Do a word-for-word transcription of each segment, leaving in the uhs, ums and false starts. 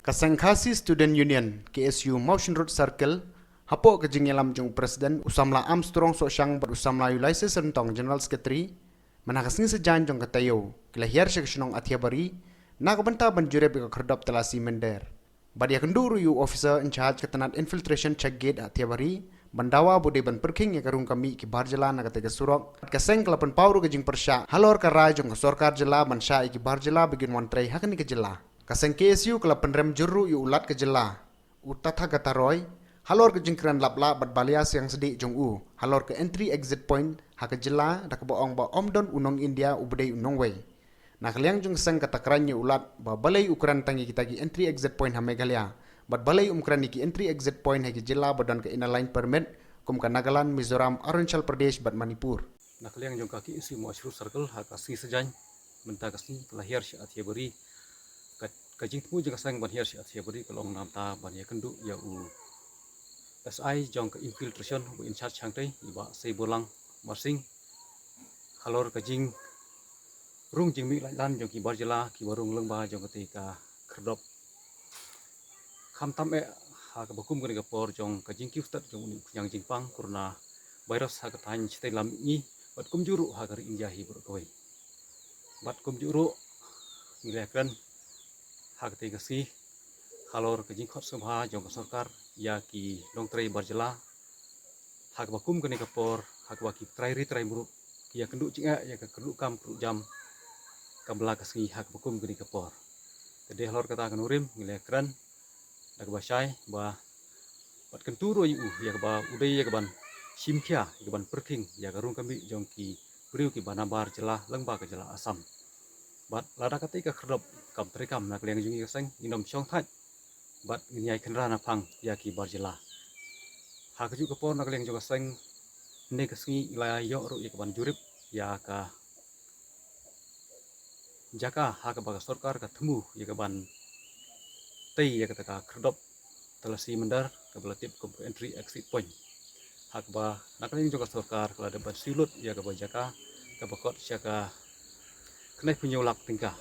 Ka seng Khasi Student Union, K S U, Mawshynrut Circle, hapoh ka jingïalam jong u President, u Samla Armstrong Sohshang bad u Samla Ulysses Ryntong, General Secretary, mynta ka sngi Saitjaiñ jong ka taïew, ki la hiar sha ka shnong Athiabari na ka bynta ban jurip ïa ka khyrdop talasi mynder. Bad ïakynduh ruh ïa u officer in charge ka tnat infiltration check gate Athiabari ban dawa ba u dei ban pyrkhing ïa ka rung ka mih ki bar jylla na katei ka surok. Bad ka seng ka la pynpaw ruh ka jingpyrshah halor ka rai jong ka sorkar jylla ban shah ïa ki bar jylla ba kin wan trei ha kane ka jylla. Ka seng K S U ka la pynrem jur ruh ïa u Lat ka jylla, u Tathagata Roy, halor ka jingkren lap lah bad balia siang sdieh jong u halor ka entry exit point ha ka jylla, da kaba ong ba ym don u nong India uba dei u nongwei. Na ka liang jong ka seng ka takren ïa u Lat ba balei u kren tang ïa kita ki entry exit point ha Meghalaya bad balei um kren ïa ki entry exit point ha ki jylla ba don ka Inner Line Permit kum ka Nagaland, Mizoram, Arunachal Pradesh bad Manipur. Na ka liang jong ka K S U Mawshynrut Circle, ha ka sngi Saitjaiñ mynta ka sngi ka la hiar sha Athiabari. Ka, ka jingthmu jong ka seng ban hiar sha Athiabari ka long namar ban ïakynduh ïa u S I jong ka infiltration ba in charge hangtei, i Bah Seiborlang Marsing, halor ka jingrung jingmih laitlan jong ki bar jylla kiba rung lyngba jong katei ka khyrdop. Khamtam eh ha kaba kum kane ka por jong ka jingkiew stet jong une u khñiang jingpang corona virus ha ka thaiñ shatei lam mihngi, bad kumjuh ruh ha ka ri India hi baroh kawei. Bad kumjuh ruh ngi la kren ha katei ka sngi halor ka jingkhot sngewbha jong ka sorkar ïa ki nongtrei bar jylla, ha kaba kum kane ka por ha kaba ki trai ri trai murup ki ïakynduh jingeh ïa ka kyrduh kam kyrduh jam kam la ka sngi ha kaba kum kane ka por. Te dei halor kata ka nongrim ngi la kren da kaba shai ba bad kyntu ruh ïa u ïa kaba u dei ïa kaban shim khia ïa kaban pyrkhing ïa ka rung ka mih jong ki briew kiba nabar jylla lyngba ka jylla Assam. Bad lada katei ka khyrdop kam treikam na ka liang jong ngi ka seng, ngin ym shong thait bad ngin ïai khynra na phang ïa ki bar jylla. Ha kajuh ka por na ka liang jong ka seng, ne ka sngi ngi la ïoh ruh ïa kaban jurip ïa ka jaka ha kaba ka sorkar ka thmu ïa kaban tei ïa kata ka khyrdop talasi mynder kaba la tip kum ka entry exit point. Ha kaba na ka liang jong ka sorkar ka la dep ban siew lut ïa kaba jaka kaba kot sha ka khyndai phew hynñiew lak tyngka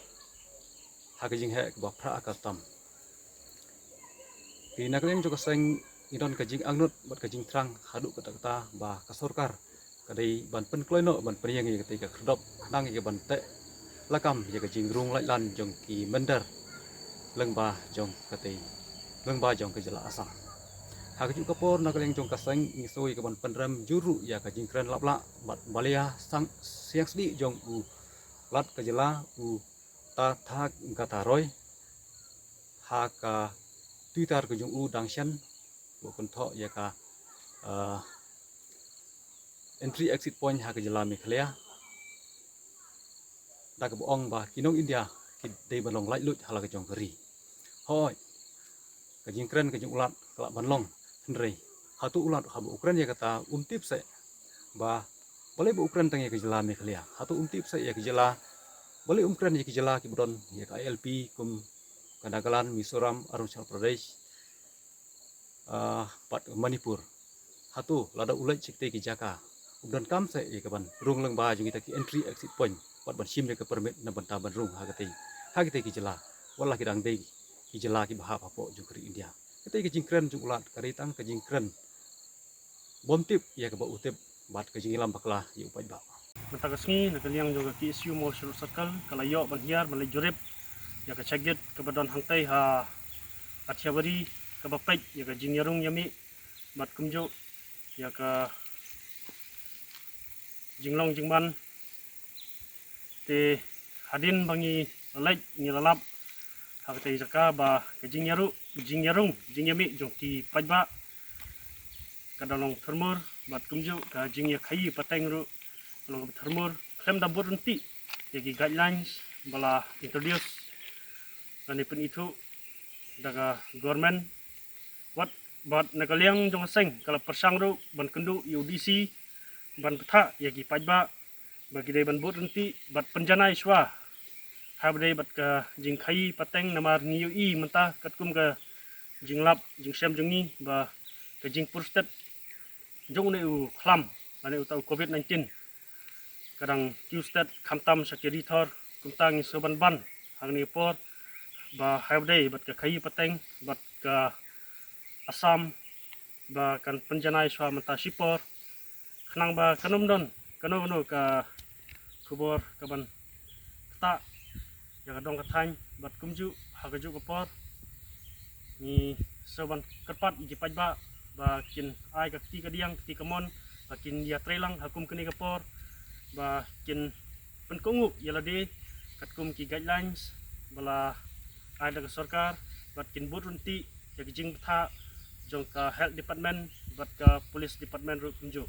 ha ka jingheh kaba phra ka tam. Te na ka liang jong ka seng ngi don ka jingangnud bad ka jingthrang haduh katta katta ba ka sorkar ka dei ban pynkloi noh ban pynïeng ïa katei ka khyrdop khnang ïa kaban teh lakam ïa ka jingrung laitlan jong ki mynder lyngba jong katei, lyngba jong ka jylla Assam. Ha kajuh ka por na ka liang jong ka seng ngi sngew ïa kaban pynrem jur ruh ïa ka jingkren lap lah bad balia siang sdieh jong u Lat ka jylla, u Tathagata Roy, ha ka Twitter ka jong u dang shen ba u kynthoh ïa ka, eh, entry exit point ha ka jylla Meghalaya da kaba ong ba ki nong India ki dei ban long laitluid ha la ka jong ka ri. Hooid, ka jingkren ka jong u Lat ka lah ban long, hynrei hato u Lat haba u kren ïa kata um tip seh ba balei ba u kren tang ïa ka jylla Meghalaya? Hato um tip seh ïa ka jylla, balei um kren ïa ka jylla kiba don ïa ka I L P kum ka Nagaland, Mizoram, Arunachal Pradesh, ah, bad Manipur? Hato lada u leit sha kitei ki jaka um donkam seh ïa kaban rung lyngba jong kita ki entry exit point bad ban shim ïa ka permit na bynta ban rung ha katei, ha kitei ki jylla, wat la ki dang dei ki jylla kiba hap hapoh jong ka ri India? Katei ka jingkren jong u Lat ka dei tang ka jingkren bym tip ïa kaba u tip bad ka jingïalam bakla ïa u paidbah. Mynta ka sngi na ka liang jong ka K S U Mawshynrut Circle ka la ïoh ban hiar ban leit jurip ïa ka check gate kaba don hangtei ha Athiabari kaba peit ïa ka jingïarung ïamih bad kumjuh ïa ka jinglong jingman. Te hadien ba ngi la leit ngi la lap ha katei jaka ba ka jingïaru-, jingïarung jingïamih jong ki paidbah ka da long thurmur bad kumjuh ka jingïakhaïi pateng ruh ka long kaba thurmur khlem da bud ryntih ïa ki guidelines ba la introduce lane pynithuh da ka government. Wat bad na ka liang jong ka seng ka la pyrshang ruh ban kynduh ïa u D C ban bthah ïa ki paidbah ba ki dei ban bud ryntih bad pynjanai shuwa ha ba dei bad ka jingkhaïi pateng, namar ngi ïohi mynta katkum ka jinglap jingshem jong ngi ba ka jingpur stet jong une u khlam lane uta u covid nineteen ka dang kiew stet khamtam sha ki ri thor. Kumta ngi sngewban ban ha kane ka por ba ha kaba ïadei bad ka khaïi pateng bad ka Assam ba kan pynjanai shuwa mynta shipor, khnang ba kan ym don kano kano ka khubor kaban ktah ïa ka dong ka thaiñ. Bad kumjuh ha kajuh ka por ngi sngewbha ban kyrpad ïa ki paidbah ba kin ai ka kti kadiang, kti kamon, ba kin ïatreilang ha kum kane ka por, ba kin pynkohnguh ïa lade katkum ki guidelines ba la ai da ka sorkar, bad kin bud ryntih ïa ka jingbthah jong ka health department bad ka police department ruh kumjuh.